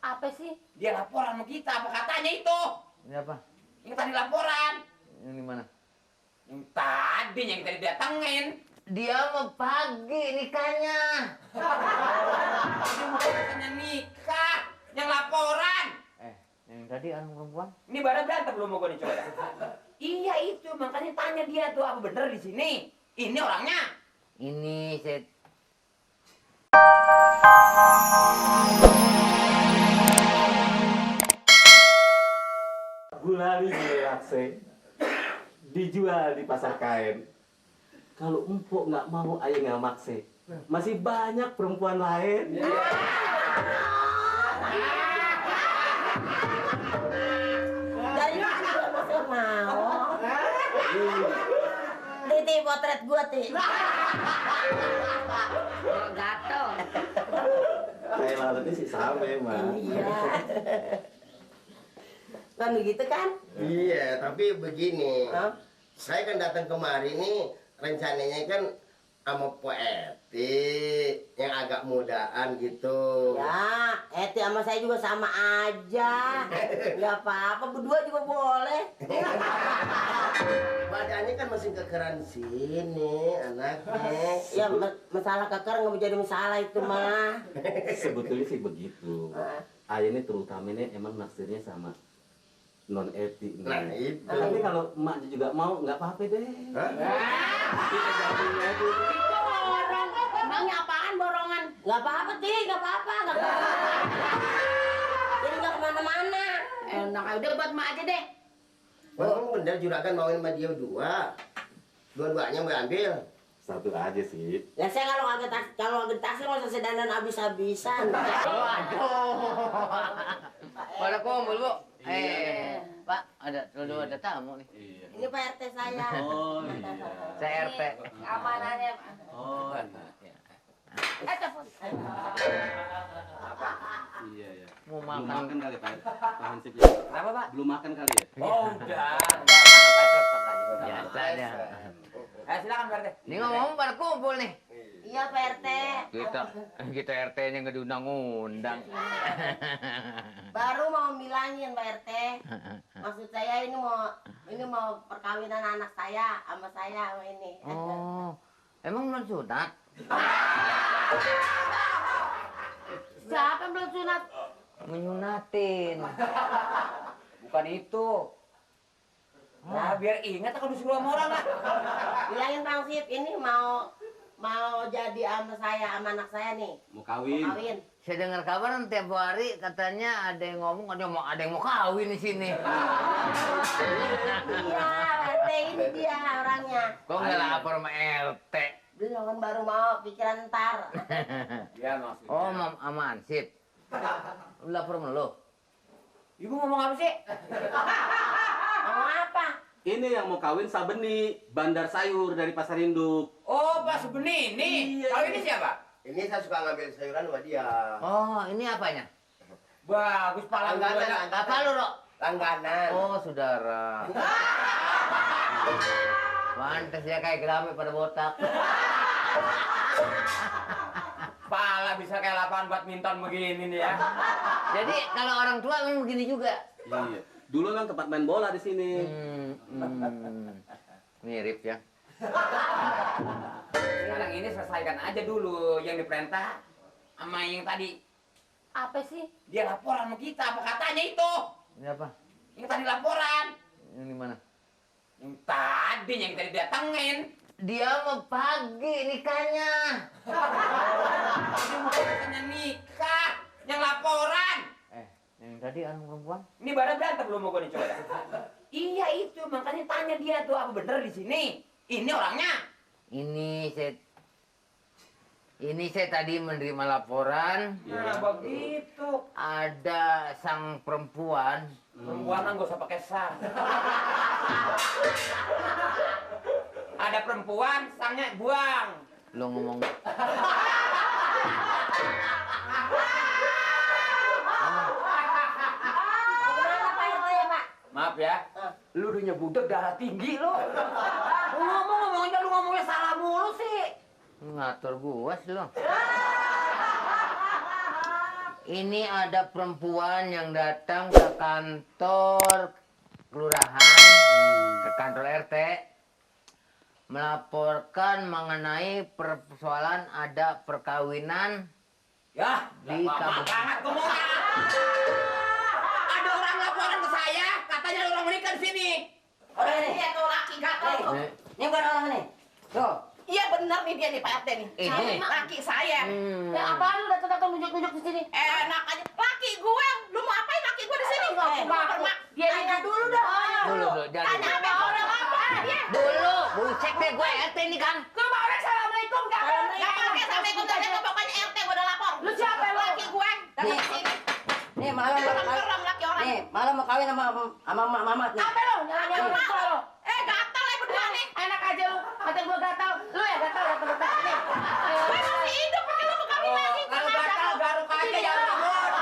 Apa sih? Dia laporan sama kita, apa katanya itu? Ini apa? Yang tadi laporan. Yang di mana? Yang tadi yang tadi datengin. Dia mau pagi nikahnya. Dia mau katanya nikah. Yang laporan. Yang tadi anak perempuan? Ini baru berantem belum mau gue nih coba. Iya itu, makanya tanya dia tuh apa bener di sini. Ini orangnya. Ini saya Gulali lakse dijual di pasar kain. Kalau empuk nggak mau, ayo nggak makse. Masih banyak perempuan lain. Dari mana juga masih mau? Titi potret gua, Ti. Gatel. Kayak lalatnya sih sama emang. Iya. Kan begitu kan? Iya, tapi begini. Hah? Saya kan datang kemari nih, rencananya kan sama Po Eti yang agak mudaan gitu. Ya, Eti sama saya juga sama aja. Nggak apa-apa, berdua juga boleh. Badannya kan masih kekeran sini, anaknya. Ya, masalah keker nggak menjadi masalah itu mah. Sebetulnya sih begitu. Ayah ini terutama ini emang naksirnya sama non Eti. Nah, itu. Tapi kalau emaknya juga mau, nggak apa-apa deh. Hah? Kita gabung aja. Borong. Emangnya apaan borongan? Nggak apa-apa, Ti. Nggak apa-apa. Nggak apa-apa. Jadi nggak kemana-mana. Enak, udah buat mak aja deh. Bang, bener juragan mauin sama dia dua. Dua-duanya mau ambil. Satu aja sih. Lah saya kalau agak taksi masa sedanan habis-habisan. Waduh. Pada kumpul, Bu. Pak, ada tamu nih. Iya. Ini Pak RT saya. Oh iya. Saya RT. Amanannya. Oh iya. Telepon. Iya ya. Mau Belum makan. makan kali Pak. Pak Hansipnya. Apa, Pak? Belum makan kali ya? Oh udah. Biasa dia. Silakan Pak RT. Ini ngomong pada kumpul nih. Iya Pak RT. Kita RT-nya nggak diundang-undang. Baru mau bilangin Pak RT. Maksud saya ini mau perkawinan anak saya sama ini. Oh, emang belum sunat? Siapa yang belum sunat? Menyunatin. Bukan itu. Nah biar ingat kalau disuruh sama orang lah. Bilangin Bang Sip, ini mau jadi sama saya sama anak saya nih. Mau kawin. Mau kawin. Saya dengar kabar tiap hari katanya ada yang ngomong ada yang mau kawin di sini. Iya, RT ini dia orangnya. Kok nggak lapor sama RT? Belum, baru mau pikiran ntar. Iya maksudnya. Oh, sama Ansip. Lu lapor sama lu? Ibu ngomong apa sih? Mau apa? Ini yang mau kawin Sabeni, bandar sayur dari Pasar Induk. Oh Pak Subeni ini. Iya. Kalau ini siapa? Ini saya suka ngambil sayuran sama dia. Oh, ini apanya? Bagus Pak Langganan. Apa lu, Rok? Langganan. Oh, saudara. Pantes ya kayak geramai pada botak. Pala bisa kayak lapangan badminton begini nih ya. Jadi kalau orang tua memang begini juga. Iya. Dulu kan tempat main bola di sini. Mirip ya. Sekarang ini selesaikan aja dulu yang diperintah sama yang tadi. Apa sih? Dia laporan sama kita, apa katanya itu? Ini apa? Yang tadi laporan. Yang di mana? Yang tadi yang tadi datengin. Dia mau pagi nikahnya. Dia mau katanya nikah. Yang laporan. Yang tadi anak perempuan? Ini baru berantem belum mau gue nih coba. Iya itu, makanya tanya dia tuh apa bener di sini. Ini orangnya. Ini saya tadi menerima laporan. Nah begitu. Ada sang perempuan. Perempuan nggak usah pakai sang. Ada perempuan, sangnya buang. Lo ngomong. Gimana Pak RT ya Pak? Maaf ya, lu udah nyebudek darah tinggi lu. Lu ngomongnya lu ngomongnya salah mulu sih. Ngatur gua sih lo. Ini ada perempuan yang datang ke kantor kelurahan, ke kantor RT, melaporkan mengenai persoalan ada perkawinan Ya, di kampung. banget kamu. Ada orang laporan ke saya, katanya ada orang menikah di sini. Orang ini dia tuh laki gatel tuh. Ini bukan orang ini. Tuh. Iya benar nih dia nih Pak RT nih. Ini. Laki saya. Ya, apaan lu datang-datang nunjuk-nunjuk di sini? Enak aja. Laki gue. Lu mau apain laki gue di sini? Dia tanya dulu dah. Dulu, jangan. Tanya apa orang apa? Dia. Dulu, bucek deh gue RT ini kan. Lu mau orang assalamualaikum gak? Gak pakai assalamualaikum gak ada pokoknya RT gue udah lapor. Lu siapa lu? Laki gue. Datang ke sini. Nih malam mau Keram laki orang. nih malam mau kawin sama Mamat nih. Apa lu? Nyalain orang tua lu. Gatal ya berdua nih. Enak aja lu. Kata gue gatal. Lu ya gatal datang sini. Gue masih hidup pakai lu mau kawin lagi. Kalau gatal garuk aja ya rambut.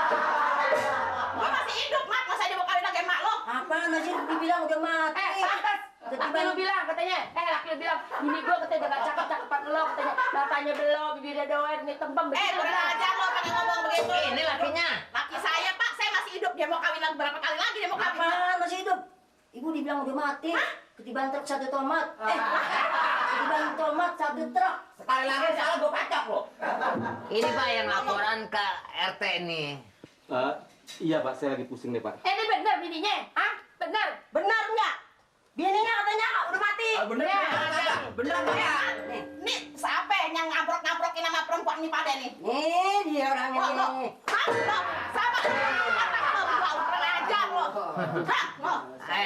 Gue masih hidup, Mat. Masa dia mau kawin lagi sama lo? Apaan masih dibilang udah mati. Pantas. Laki lu bilang katanya, laki lu bilang, bini gue katanya udah gak cakep-cakepan lo, katanya matanya belok, bibirnya doer, nih tembem begitu. Kurang ajar lo pakai ngomong begitu. Ini lakinya. Laki saya, Pak, saya masih hidup. Dia mau kawin lagi berapa kali lagi dia mau kawin. Apaan masih hidup? Ibu dibilang udah mati. Ketiban truk satu tomat. Ketiban tomat satu truk. Sekali lagi salah gue pacok lo. Ini Pak yang laporan ke RT nih. Iya Pak, saya lagi pusing nih Pak. Ini benar bininya? Hah? Benar? Benar enggak? Bininya katanya udah mati. Bener enggak? Bener enggak? Nih, siapa yang ngabrok-ngabrokin sama perempuan ini pada nih? Nih dia orangnya Lo, nih. sama lo, kurang ajar lo.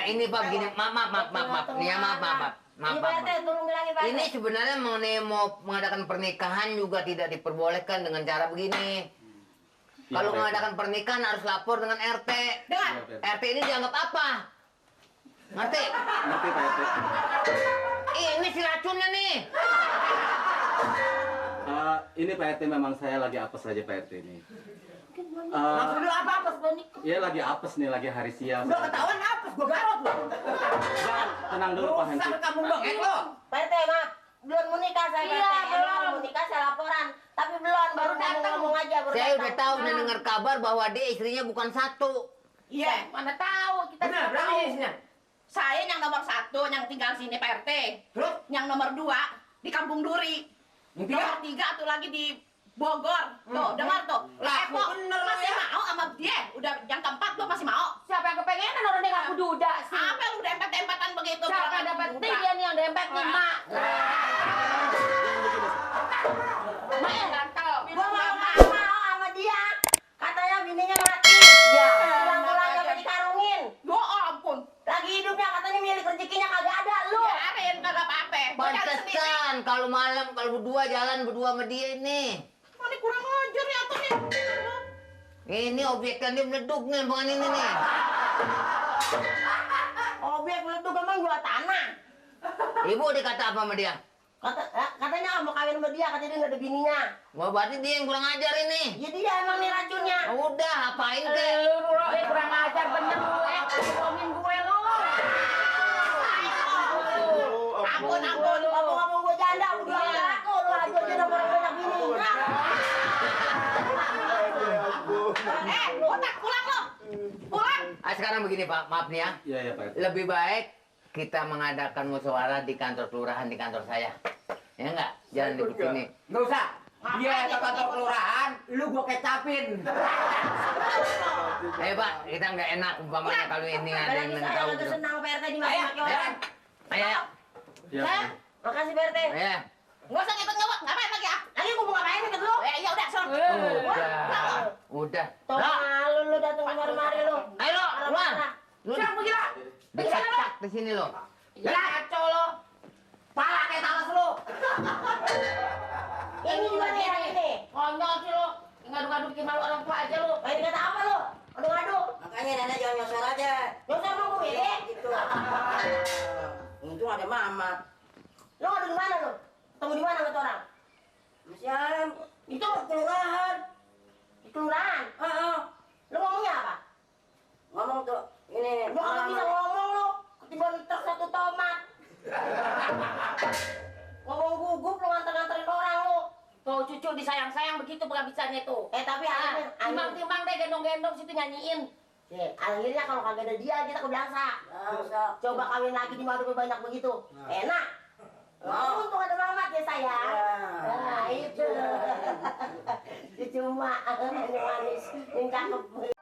Ini Pak begini, maaf. Nih ya, maaf. Ini Pak RT, tolong bilangin Pak RT. Ini sebenarnya mengenai mau mengadakan pernikahan juga tidak diperbolehkan dengan cara begini. Iya, Kalau Pak RT. mengadakan pernikahan harus lapor dengan RT. Dengar. RT ini dianggap apa? Ngerti? Ngerti Pak RT. Ini si racunnya nih. Ini Pak RT memang saya lagi apes aja Pak RT ini. Maksud lu apa sebenarnya? Ya lagi apes nih, lagi hari sial. Udah ketahuan apes, gue garot lo. Tenang dulu Pak Hansi. Rusak kamu dong, lo. Pak RT, Mak. Belum mau nikah saya, Pak RT. Emang mau nikah saya laporan. Tapi belum, baru ngomong aja. Baru Saya udah datang. tahu dan dengar kabar bahwa dia istrinya bukan satu. Iya, mana tahu. Kita Benar, sudah berapa tahu. isinya? Saya yang nomor 1, yang tinggal sini Pak RT. Terus? Yang nomor 2, di Kampung Duri. Yang tiga? Nomor 3 tuh lagi di Bogor. Tuh, dengar tuh. Laku Kok bener masih ya. mau sama dia? Udah yang keempat tuh masih mau. Siapa yang kepengenan orang dia ngaku duda sih? Apa yang udah empet-empetan begitu? Siapa Kalau yang dapat duda. nih dia nih yang dempet nih mak. Mak yang gatel. Gua mau sama dia. Katanya bininya mati. Ya. Tulang-tulangnya udah dikarungin. Ya ampun. Lagi hidupnya katanya milik rezekinya kagak ada lu. Biarin kagak apa-apa. Gua cari sendiri. Pantesan kalau malam kalau berdua jalan berdua sama dia ini. Ini kurang ajar ya tuh nih. Ini objeknya dia meleduk nih bukan ini nih. Objek meletup emang gua tanah. Ibu dikata apa sama dia? Katanya mau kawin sama dia, katanya dia nggak ada bininya. Wah berarti dia yang kurang ajar ini. Ya dia emang nih racunnya. Udah apain kek? Lu kurang ajar bener lu ngomongin gue lu. Ampun, ngomong gua janda, udah aku lu aja dia nomor banyak bini. Lu tak pulang lu. Pulang. Sekarang begini Pak, maaf nih ya. Iya Pak RT. Lebih baik kita mengadakan musyawarah di kantor kelurahan di kantor saya. Ya enggak? Jangan di sini. Nggak usah. Dia ke kantor kelurahan, lu gua kecapin. Pak, kita nggak enak umpamanya kalau ini ada yang Saya tahu. lagi senang PRT di Ayo, maki orang. Ayo. Iya. Hah? Makasih PRT. Ya. Nggak usah ngikut-ngikut, ngapain lagi ah? Lagi gua mau ngapain ikut lu? Ya udah, son. Udah. Tuh lu datang kemari-mari lu. Ayo lo, keluar. Lu Siapa pergi lah? dicak di sini lo. Ya kacau lo. Pala kayak talas lu. Ini juga nih yang ini. Konyol sih lo. Ngadu-ngadu bikin malu orang tua aja lo. Ini kata apa lu? Adu-adu. Makanya nenek jangan nyosor aja. Nyosor lu gue ini. Gitu. Untung ada Mamat. Lu ngadu di mana lu? Tunggu di mana sama tuh orang? Masih ayam. Itu kelurahan. Di kelurahan. Lu ngomongnya apa? Ngomong tuh ini. Lu kalau bisa ngomong lu, ketimbang truk satu tomat. Ngomong gugup lu nganter-nganterin orang lu. Tuh cucu disuruh disayang-sayang begitu penghabisannya tuh. Tapi akhirnya, Timbang-timbang deh gendong-gendong situ nyanyiin. akhirnya kalau kagak ada dia kita kebiasa. Coba kawin lagi di madu banyak begitu. Enak. Untung ada mamat ya sayang. Nah itu. Cuma yang manis, yang cakep.